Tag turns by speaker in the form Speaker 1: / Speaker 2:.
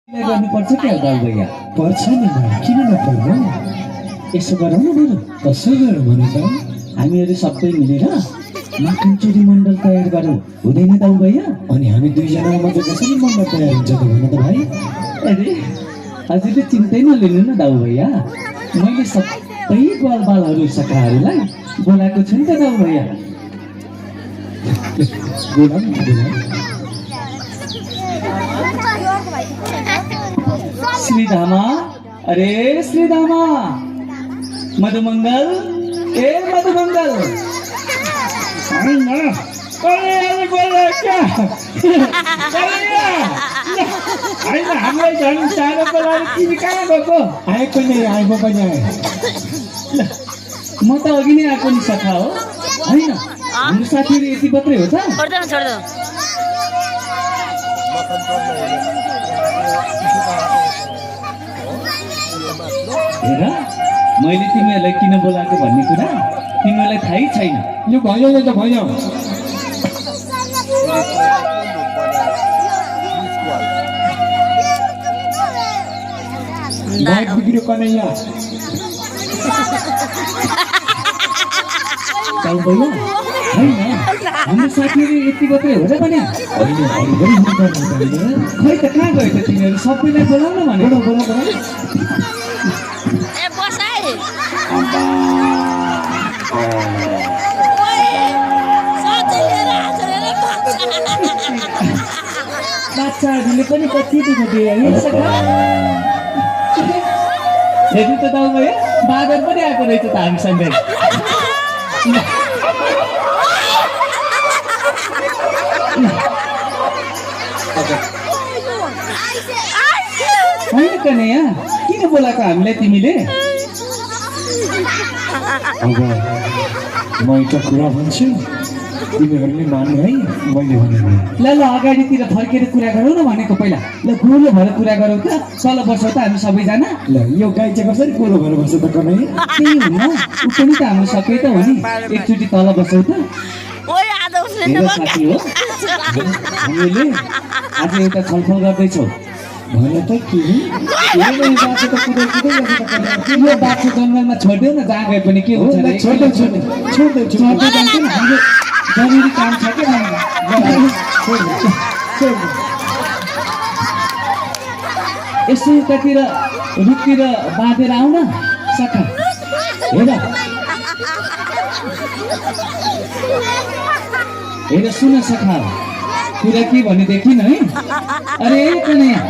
Speaker 1: गर्नुपर्छ क्या दाउ भैया?
Speaker 2: पर्छ नि भाइ, किन नपर्नु?
Speaker 1: यसो गरौँ न बरु।
Speaker 2: कसो गरौँ भन त?
Speaker 1: हामीहरू सबै मिलेर माखनचोरी मण्डल तयार गरौँ, हुँदैन दाउ भैया?
Speaker 2: अनि हामी दुईजना मात्र कसरी मण्डल तयार हुन्छ त भन त भाइ?
Speaker 1: अरे हजुरले चिन्तै नलिनु न दाउ भैया, मैले सबै ग्वालबालहरू सखाहरूलाई बोलाएको छु नि त दाउ भैया।
Speaker 2: बोला नि बोला।
Speaker 1: श्रीधामा, अरे श्रीधामा, मधुमंगल, ए मधुमंगल।
Speaker 3: हामीलाई झन् सानो लागि तिमी कहाँ गएको?
Speaker 2: आएको नै आएको पनि आए।
Speaker 1: म त अघि नै आएको नि सखा हो, होइन हाम्रो साथीहरू यति मात्रै हो त? हेर, मैले तिमीहरूलाई किन बोलाएको भन्ने कुरा तिमीहरूलाई थाहै छैन।
Speaker 2: यो भयो यो त भयो। बाइक बिग्रियो कन्हैया।
Speaker 1: दाउ भैया, होइन हाम्रो साथीहरू यति मात्रै हो र भने? खै त कहाँ गयो त तिमीहरू? सबैलाई बोलाउन भनेको।
Speaker 2: बोला बोला।
Speaker 1: बाच्चाहरूले पनि कति दुःख दिए है सखा। हेर्नु त दाउ भैया, बाँदर पनि आएको रहेछ त हामीसँगै। होइन कन्हैया, किन बोलाएको हामीलाई तिमीले?
Speaker 2: अब म एउटा कुरा भन्छु, तिमीहरूले मान्नु है, मैले भनेको।
Speaker 1: ल ल अगाडितिर फर्केर कुरा गरौँ न भनेको पहिला। ल गोलो भएर कुरा गरौँ त, तल बसौँ त हामी सबैजना।
Speaker 2: ल यो गाई चाहिँ कसरी गोलो भएर बस्छ त कन्हैया?
Speaker 1: त्यही हुन्न, ऊ पनि त हाम्रो सबै त हो नि। एकचोटि तल बसौँ त। हेर साथी हो, हामीले आज एउटा छलफल गर्दैछौँ।
Speaker 2: भन त के?
Speaker 1: यो बाछो जङ्गलमा छोडिदेऊ न, जहाँ गए पनि के हुन्छ रे?
Speaker 2: छोड्दै छोड्दै छोड्दै
Speaker 1: छोड्दै जान्छ नि, हाम्रो जरुरी काम छ क्या। यसो उतातिर रुखतिर बाँधेर आउन सखा। हेर सुन सखा, कुरा के भनेदेखि है, अरे कन्हैया